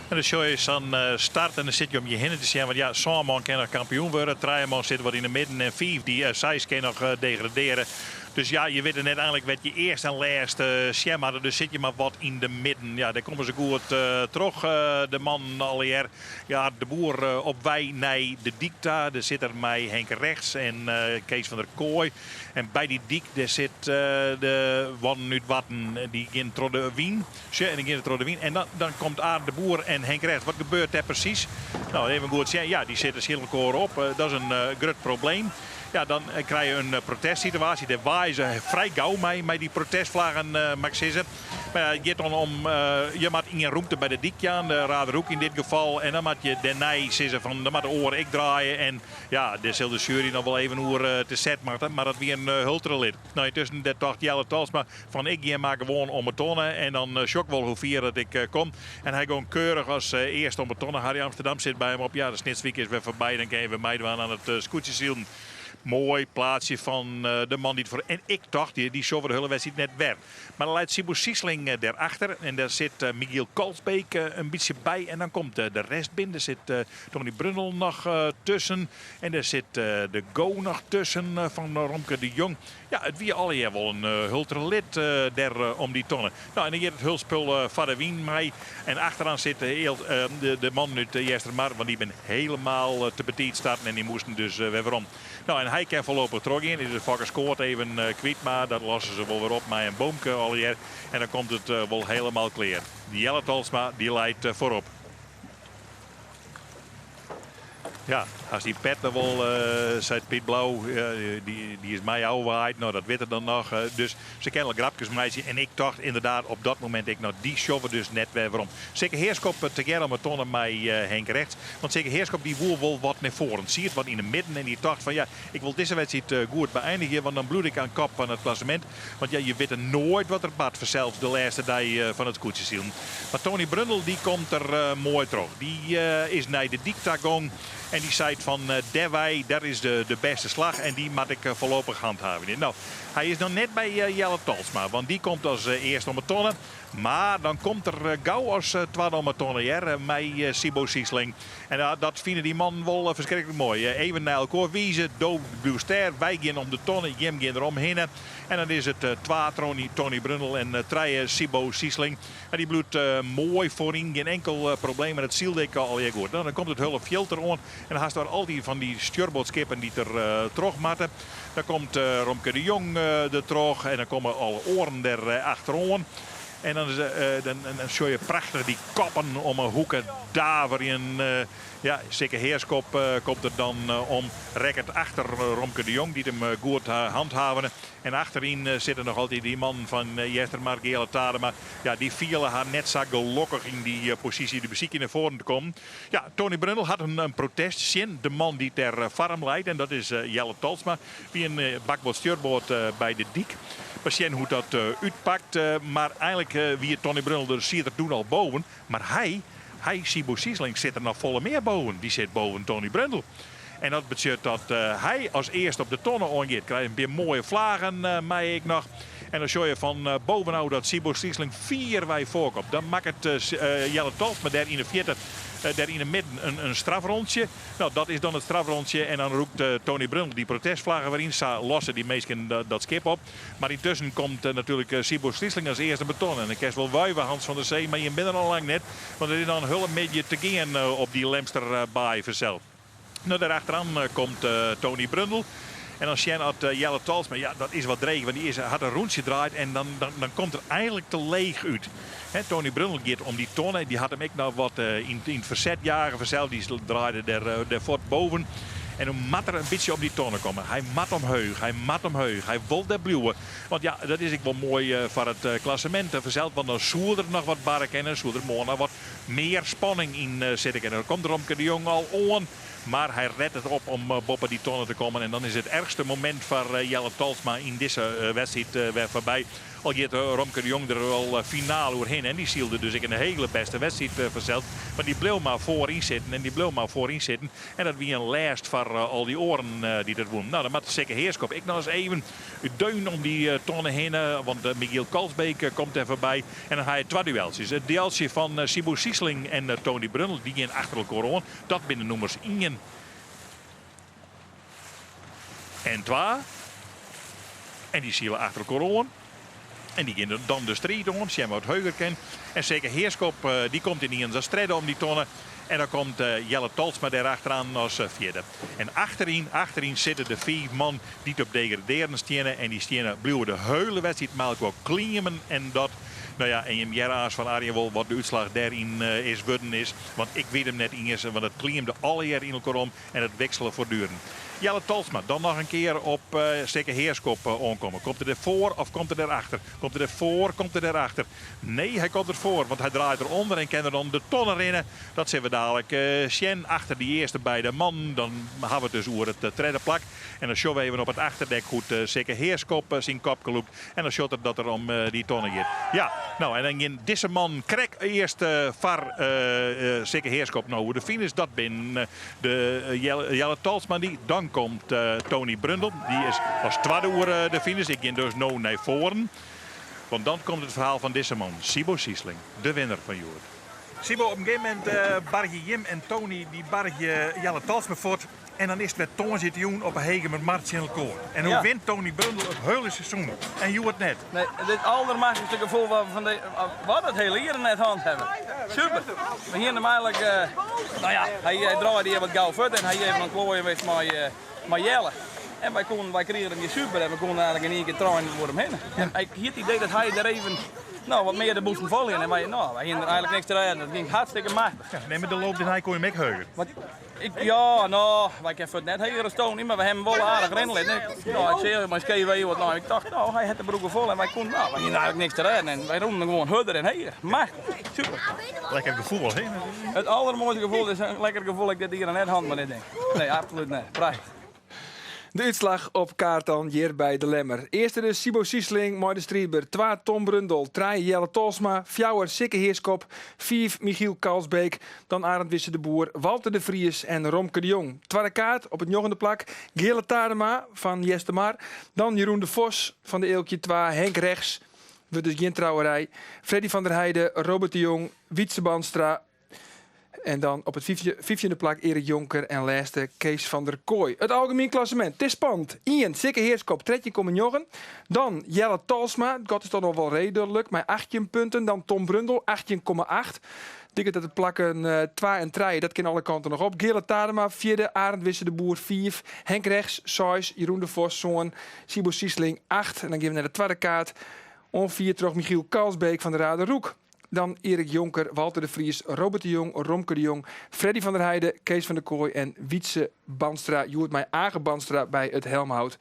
En dan sjoch je sa'n start en dan sit je om je hinne te sjen. Want ja, sân man kin noch kampioen wurde. Trije man sitte wat yn de midden en fiif, dy seis kin noch degradearje. Dus ja, je witte net eigenlik wêr't je earst en lêst sjen moatte. Dus sit je mar wat yn de midden. Ja, dêr komme se goed troch, de mannen allegear. Ja, de Boer op wei nei de dyk ta. Dêr sit er mei Henk Regts en Kees van der Kooi. En by dy dyk dêr sit de mannen út Warten. Dy gean troch de wyn. Sjoch, en dy geane troch de wyn. En dan, dan komt Arend de Boer en Henk Regts. Wat gebeurt dêr presys? No, even goed sjen. Ja, dy sitte tsjin elkoar op. Dat is in grut probleem. Ja, dan krije je in protestsituaasje. Dêr waaie se frij gau mei, mei dy protestflaggen, moat ik sizze. Mar ja, it giet dan om, je moat ien rûmte by de dyk jaan, de Raarderhoek yn dit gefal. En dan moat je dêrnei sizze fan, dan moat de oare ek draaie. En ja, dêr sil de sjuery noch wol even oer te set moatte. Mar dat wie in hultere lit. No, yntusken dêr tocht Jelle Talsma fan, ik gean mar gewoan om 'e tonne. En dan sjoch ik wol hoe fier dat ik kom. En hy gong keurich as earste om 'e tonne. Harry Amsterdam sit by him op. Ja, de Snitswike is wer foarby. Dan kinne je wer meidwaan oan it skûtsjesilen. Moai plaatsje fan de man dy't foar. En ik tocht, dy sjogge we de hiele wedstriid net wer. Mar dan leit Siebo Siesling dêrachter. En dêr sit Michiel Kalsbeek in bytsje by. En dan komt de rest binnen. Der sit Tony Brundel noch tusken. En dêr sit de Go noch tusken fan Romke de Jong. Ja, it wie allegear wol in hultere lit dêr om dy tonne. No, en dan giet it hulspul foar de wyn mei. En achteraan sit de mannen út Eastermar, want dy binne helemaal te betiid starten en dy moasten dus wer werom. No, en hy kin foarlopich trochgean. Is de Fokke Skoat even kwyt, mar dat losse se wol wer op mei in boomke allegear. En dan komt it wol helemaal klear. Jelle Talsma dy leit foarop. Ja, as dy pet noch wol, seit Piet Blauw, dy is my ôfwaaid. No, dat wit er dan noch. Dus se kinne wol grapkes meitsje. En ik tocht ynderdaad op dat momint ek noch, dy sjogge we dus net wer werom. Sikke Heerschop tegearre om 'e tonne mei Henk Regts. Want Sikke Heerschop dy woe wol wat nei foaren. Siet wat yn 'e midden en dy tocht fan ja, ik wol dizze wedstriid goed beëindigje, want dan bliuw ik oan kop fan it klassemint. Want ja, je witte noait wat der bart fansels de lêste dei fan it skûtsjesilen. Mar Tony Brundel dy komt der moai troch. Dy is nei de dyk ta gong en dy seit fan dêrwei, dêr is de bêste slach en dy moat ik foarlopich hanthavenje. No, hy is noch net by Jelle Talsma, want dy komt as earste om 'e tonne. Mar dan komt er gau as twadde om 'e tonne hear, mei Siebo Siesling. En dat fine dy mannen wol ferskriklik moai. Even nei elkoar wize, do bliuwst dêr, wy gean om de tonne, jim gean der omhinne. En dan is it twa Tony Brundel en trije Siebo Siesling. En dy bliuwt moai foaryn, gjin inkel probleem en it sylde ek allegear goed. No, dan komt it hiele fjild der oan en dan hast wer al dy fan dy stjurboardskippen dy't der troch moatte. Dan komt Romke de Jong der troch en dan komme alle oaren der achteroan. En dan, dan, dan sjoch je prachtich dy koppen om 'e hoeke daverjen. Ja, Sikke Heerschop komt der dan om. Rekket achter Romke de Jong, dy't him goed hanthavene. En achteryn sitte noch altyd dy mannen fan Eastermar, Geale Tadema. Ja, dy fiele har net sa gelokkich yn dy posysje. Dy besykje nei foaren te kommen. Ja, Tony Brundel hat in protest tsjin de man dy't dêr foar him leit. En dat is Jelle Talsma. Wie in bakboard-stjurboard by de dyk. We sjen hoe't dat útpakt. Mar eigenlik wie Tony Brundel der, siet er doe al boven. Mar hy, hy, Siebo Siesling, sit der noch folle mear boven. Dy sit boven Tony Brundel. En dat betsjut dat hy as earste op de tonne oangiet. Krijt in pear moaie flagen mei ek noch. En dan sjoch je fan bovenôf dat Siebo Siesling fier wei foarkomt. Dan makket Jelle Talsma dêr yn de fierte, dêr yn de midden in strafrontsje. No, dat is dan it strafrontsje en dan rûkt Tony Brundel dy protestflagge wer yn. Sa losse dy minsken dat skip op. Mar yntusken komt natuerlik Siebo Siesling as earste beton. En dan kinst wol wuive, Hans van der Zee, mar jim binne der al lang net. Want it is noch in hiele middei te gean op dy Lemster baai fansels. No, dêr achteran komt Tony Brundel. En dan sjen at Jelle Talsma, ja, dat is wat dreech, want dy is, hat in rûntsje draaid en dan, dan, dan komt er eigenlik te leech út. Hè, Tony Brundel giet om dy tonne, dy hat him ek noch wat yn, yn it ferset jage fansels, dy draaide dêr, dêr fuort boven. En dan moat er in bytsje op dy tonne komme. Hy moat omheech, hy moat omheech, hy wol dêr bliuwe. Want ja, dat is ek wol moai foar it klassemint fansels, want dan soe der noch wat barre kinne, soe der moarn noch wat mear spanning yn sitte kinne. Dan komt Romke de Jong al oan, mar hy ret it op om boppe dy tonne te kommen. En dan is it erchste momint foar Jelle Talsma yn dizze wedstriid wer foarby. Al giet Romke de Jong der al finaal oerhinne. En dy sylde dus ek in hiele bêste wedstriid fansels. Mar dy bleau mar foaryn sitten en dy bleau mar foaryn sitten. En dat wie in lêst foar al dy oaren dy't it wûnen. No, dan moat Sikke Heerschop ek noch ris even deun om dy tonne hinne. Want Michiel Kalsbeek komt dêr foarby. En dan ha je twa dueltsjes. It dueltsje fan Siebo Siesling en Tony Brundel, dy gean achter elkoar oan. Dat binne de nûmers ien en twa. En dy sile achter elkoar oan. En dy gean dan de striid oan, sjen wa't heuger kin. En Sikke Heerschop dy komt yniens as tredde om dy tonne. En dan komt Jelle Tolsma dêr achteroan as fjirde. En achteryn, achteryn sitte de fiif man dy't op degradearjen steane. En dy steane bliuwe de hiele wedstriid mei elkoar klimen. En dat, no ja, en jim hearre aanst fan Arjen wol wat de útslach dêryn is wurden is. Want ik wit him net iens, want it kliemde allegear yn elkoar om en it wiksele voortdurend. Jelle Tolsma dan noch in kear op Sikke Heerschop oankomme. Komt er der foar of komt er der achter? Komt er der foar, komt er der achter? Nee, hy komt der foar, want hy draait der ûnder en kin er dan de tonne rinne. Dat sille we dalik sjen achter dy earste beide mannen. Dan hawwe we it dus oer it tredde plak. En dan sjogge we even op it achterdek hoe't Sikke Heerschop syn kopke lûkt. En dan sjocht er dat er om dy tonne giet. Ja, no en dan gean dizze mannen krekt earst foar Sikke Heerschop no oer de finish. Dat binne de Jelle Tolsma dy. Dan komt Tony Brundel. Dy is as twadde oer de finish. Ik gean dus no nei foaren. Want dan komt it ferhaal fan dizze man, Siebo Siesling, de winner fan hjoed. Siebo, op in gegeven momint bargje jim en Tony dy bargje Jelle Tolsma fuort. En dan is it wer tongersdeitejûn op 'e Hegemermar tsjin elkoar. En hoe wint Tony Brundel it hiele seizoen en hjoed net? Nee, dit aldermachtichste gefoel wat we fan de, wat it hiele jier net hân hawwe. Super. We hiene him eigenlik, no ja, hy draaide hjir wat gau fuort en hy even oan it kloaien west mei, mei Jelle. En wy koenen, wy krigen him hjir super en we koenen eigenlik yn ien kear treinen oer him hinne. En ik hie it idee dat hy der even, no, wat mear de bûsen fol hiene. En wy, no, wy hiene der eigenlik niks te rêden. Dat gyng hartstikke machtich. Ja, nee, mar de loop dêrnei koe him ek heuger. Wat? Ik, ja, no, wy kinne fuort net heger as Tony, mar we hawwe him wol aardich rinnen litten. Ik, no, ik seach mei skeef each wat nei. Ik tocht, no, hy hat de broeken fol en wy koenen, no, wy hiene eigenlik niks te rêden en wy rûnen gewoan hurder en heger. Machtich, super. Lekker gefoel, hè? It aldermoaiste gefoel is in lekker gefoel ik dit jier net hân mei dit ding. Nee, absolút net. Prachtich. De útslach op kaart dan hjir by De Lemmer. Earste dus Siebo Siesling mei de Striidber, twa Tom Brundel, trije Jelle Tolsma, fjouwer Sikke Heerschop, fiif Michiel Kalsbeek, dan Arend Wisse de Boer, Walter de Vries en Romke de Jong. Twadde kaart op it njoggende plak Geale Tadema fan Eastermar, dan Jeroen de Vos fan de Eelkje twa, Henk Rechts, wurdt dus gjin trouwerij, Freddy van der Heide, Robert de Jong, Wietse Bandstra, En dan op it fyftjinde plak Erik Jonker en lêste Kees van der Kooi. It algemien klassemint, it is spannend. Ien, Sikke Heerschop, 13,9. Dan Jelle Talsma, dat is dan noch wol reedlik, mei 18 punten. Dan Tom Brundel, 18,8. Liket dat de plakken twa en trije, dat kin alle kanten noch op. Geale Tadema, fjirde. Arend Wisse de Boer, fiif. Henk Rechts, seis. Jeroen de Vos, sân. Siebo Siesling, acht. En dan gean we nei de twadde kaart. Oanfierd troch Michiel Kalsbeek fan de Raarder Roek. Dan Erik Jonker, Walter de Vries, Robert de Jong, Romke de Jong, Freddy van der Heide, Kees van der Kooi en Wietse Bandstra. Hjoed mei Age Bandstra by it helmhout.